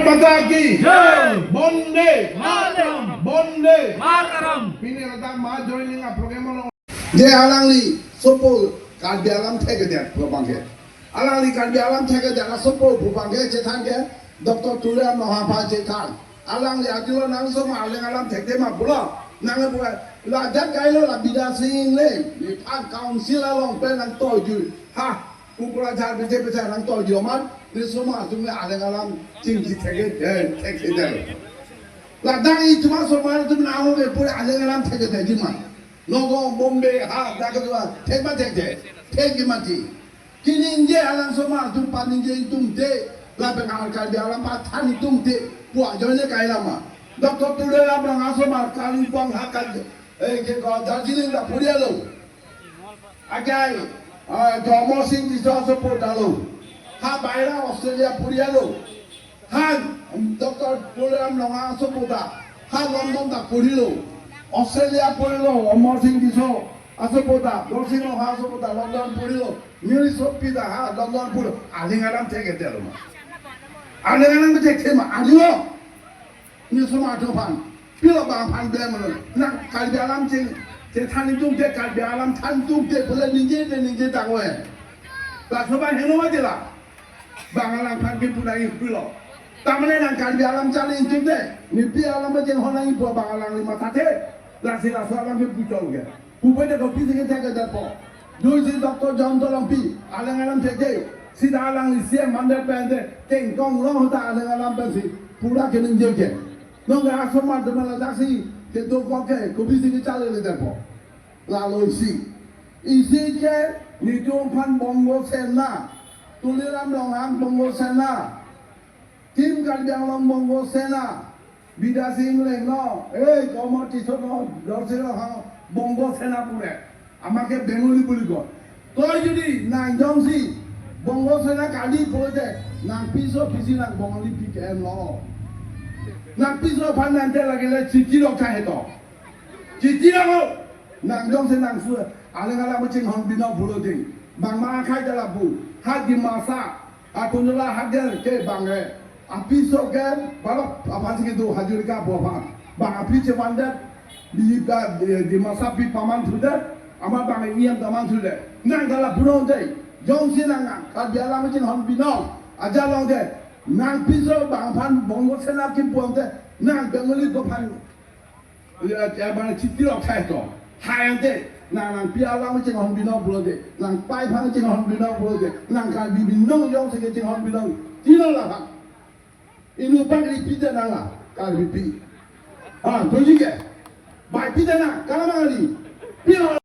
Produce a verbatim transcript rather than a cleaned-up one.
Mata ki Jai. Bonde Mataram. Bonde Mataram. Pini ladak ma joining a program along. Je alangli sopo Karbi alam thekthedet pu abangke. Alangli Karbi alam thekthedet asopo pu abangke chethan ke Doctor Tuliram Ronghang aphan chethan. Alangli ajilo nang osomar Aleng alam thekthema pulo. Nang pu la ajat kailo la Bidya Sing Engleng. Nephan council along pen nangtoiju. Ha, Kokrajhar bete bete nangtoiju amat. Ne osomar atum le Aleng alam chingki thekthedet, eh, thekthedet. Ladak itum osomar atum nang ahok ke pura Aleng alam thekthedetji ma. Nagaon, Bombay, ha, dak kedua, thek ma thekthe, thekji mati. Kaningje alang osomar atum paningje itum te, lapen Karbi alam pathan itum te, pu ajoine kailama. Doctor Tuliram Ronghang osomar Kalimpong ha kan, eh, ke ko Darjeeling ta puri-etlo. Akai, eh, ke Amarsing Tisso asopo ta lo. Ha baira Australia puri-etlo. Han, Doctor Tuliram Ronghang asopo ta, ha London ta purilo. Australia purilo, Amarsing Tisso asopo ta, Dorsing Ronghang asopo ta, London purilo. Neli sopi ta, ha London purilo. Aleng alam thekthedetlo ma. Aleng alam thekthema, alilo. Ne osomar atum aphan. Pilo bang aphan blame lo. Nang Karbi alam ching, chethan itum te Karbi alam than itum te pule ningje te ningje tangwe. Laso bang heno ma jela. Bang alangphan ke puna ipilo. Tamane nang Karbi alam chali inchuk de. Nepi alam chinghon nangji pu bang alangli mathathe. Lasi laso alam ke puchol ke. Pupe de kopisi kethekthedetpo. Joisi Doctor John Tolongpi, Aleng alam thekthe. Sita alangli C M mandat pen de. Kengkong long ta Aleng alam pensi. Pura keningje ke. Nonke asomar atum ladaksi. Kedokok ke. Kopisi kechalidetpo. Lalo isi. Isi ke netum aphan Bongo Sena. Tuliram Ronghang Bongo Sena. Team Karbi Anglong Bongo Sena. Bidya Sing Engleng no. Eh, Komor Tisso no. Dorsing Ronghang Bongo Sena pure. Amat ke Bengali puri ko. To jodi nang jongsi Bongo Sena kali pure te. Nang piso pisi nang Bengali P K M lo. Nang piso aphan nang te lagi le chithi rok chahe to. Chithi rok ho. Nang jongsi nang su, Aleng alam chinghon binong pulo ding. Bang ma akhai jala bu. Ha Dimasa. Ha Konyola ha gel ke bang eh. Apiso ke, balok aphan si kedo hajurika pu aphan. Bang api chevandet. Di ka, di, Dimasa pi paman thudet. Amat bang iyam taman thudet. Nang jala puno de. Jongsi nang nang. Karbi alam chinghon binong. Ajat long de. Nang piso bang aphan Bongo Sena kipu ante. Nang Bengali ko aphan. Ya, ya, bang chithi rok chahe to. Hai ante, nang, nang pi alam chinghon binong pulo de, nang pai aphan chinghon binong pulo de, nang Karbi binong jongsi kechinghon binong. Tino la aphan. Inut bang ri pi te nang la, Karbipi. Ah, doji ke. Bai pi te nang, kalang ali. Pi